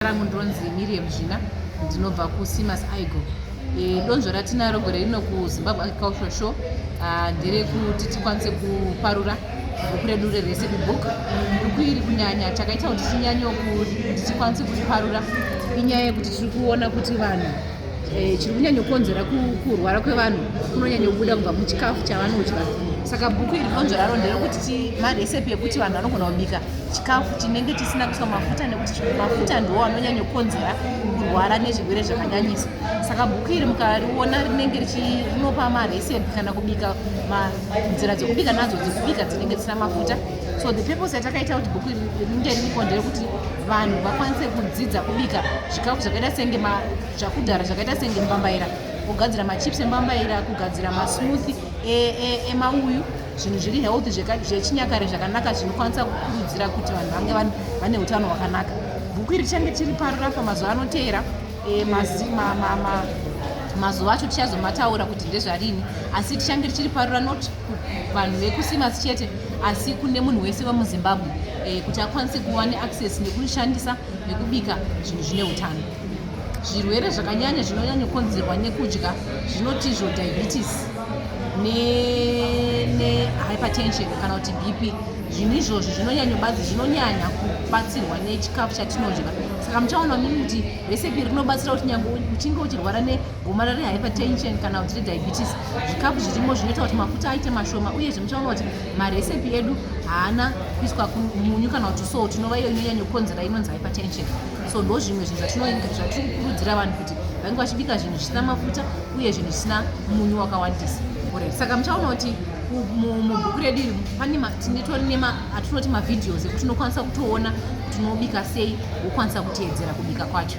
Rangu ndinonzi Miriam Zvina, ndinobva kuSimas Igo. Donzvo ratinaro gore rino kuZimbabwe Agricultural Show nderekuti tikwanise kuparura bhuku redu rerecipe book. Bhuku iri kunyanya chakaita kuti tinyanye kuti tikwanise kuriparura inyaya yekuti tiri kuona kuti vanhu chiri kunyanyokonzera kurwara kwevanhu kunonyanyobuda kubva muchikafu chavanodya. Saka bhuku iri donzvo raro nderekuti maresepi ekuti vanhu vanogona kubika chikafu chinenge chisina kuiswa mafuta, nekuti mafuta ndiwo anonyanyokonzera kurwara nezvirwere zvakanyanyisa. Saka bhuku iri mukariona rinenge rinopa maresepi kana kubika nzira dzekubika nadzo, dzekubika dzinenge dzisina mafuta. So the purpose yatakaita kuti bhuku iri ringe riripo nderekuti vanhu vakwanise kudzidza kubika zvikafu zvakaita senge zvakudhara, zvakaita senge mbambaira, kugadzira machips embambaira, kugadzira masmoothie emauyu, zvinhu zviri healthy zvechinyakare zvakanaka zvinokwanisa kukurudzira kuti vanhu vange vane utano hwakanaka. Bhuku iri tichange tiri parura pamazuva anoteera. Mazuva acho tichazomataura kuti ndezvarini, asi tichange tichiri parura not vanhu vekuSimas chete, asi kune munhu wese wemuZimbabwe kuti akwanise kuva neaccess nekushandisa nekubika zvinhu zvine utano. Zvirwere zvakanyanya zvinonyanyokonzerwa nekudya zvinoti izvo diabetes nehypertension kana kuti BP. Zvinhu izvozvo zvinonyanya kubatsirwa nechikafu chatinodya. Saka muchaona mimi kuti recipe rinobatsira kuti nyange uchinge uchirwara negomarara rehypertension kana kuti rediabetes, zvikafu zvirimo zvinoita kuti mafuta aite mashoma. Uyezve muchaona kuti maresepi edu haana kuiswa munyu kana kuti salt, inova iyo inonyanyokonzera inonzi hypertension. So ndo zvimwe zvinhu zvatiri kukurudzira vanhu kuti vange vachibika zvinhu zvisina mafuta uye zvinhu zvisina munyu wakawandisa. Saka muchaona kuti mubhuku redu iri pane tinetori atinoti mavideos ekuti unokwanisa kutoona kuti unobika sei, wokwanisa kuteedzera kubika kwacho.